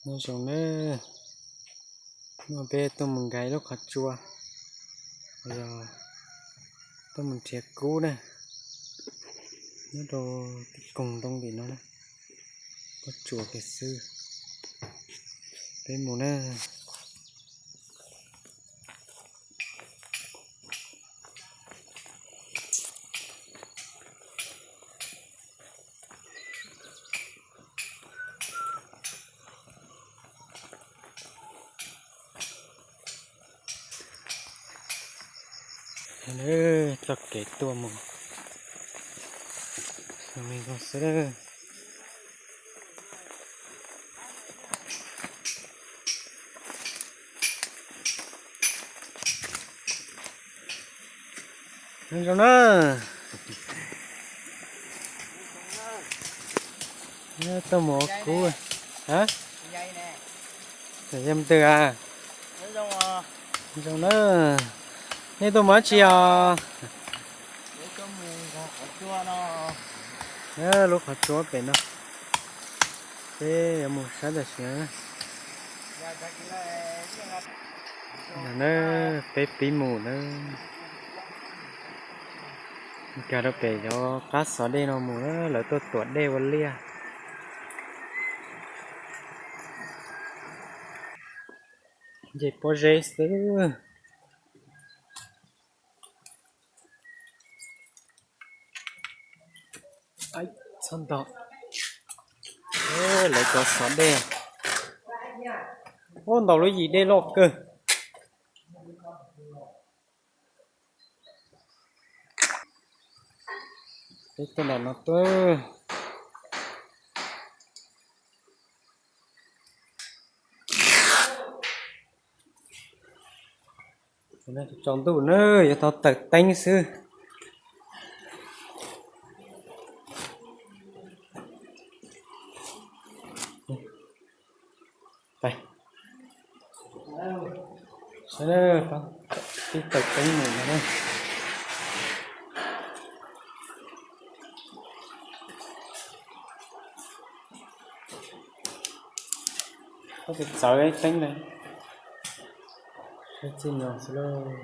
Nyob zoo nawb, hnub no peb tuaj mus nkag lub qhov tsua, yog tuaj mus nrhiav kub na, nyob rau tim koog ntoo tim no na, pob tsuas kiag xwb. Peb mus na. Txoj kev tuaj mus zoo li no xwb. Nyob zoo na. Tuaj mus ua kub. Ha? Yog mus twg a? Zoo na. Nej tuaj mus dab tsi os? Lub qhov tsua pem no, peb yuav mus saib tam sim no na. Peb pib mus na. Nkag rau pem cov qab xov dej no mus na, lawv tuaj tuam dej ua liaj. Nce pob zeb xwb. Txhob ntog. Lawv cov xov dej. Ub, ntaus lub yim dej loj kawg. Peb tuaj nram no tuaj. Tsaus ntuj na, yuav tau tawm teeb xwb. Saib, tib tawm teeb mus no. Koj txawv teeb na, saib txij no xwb lauj.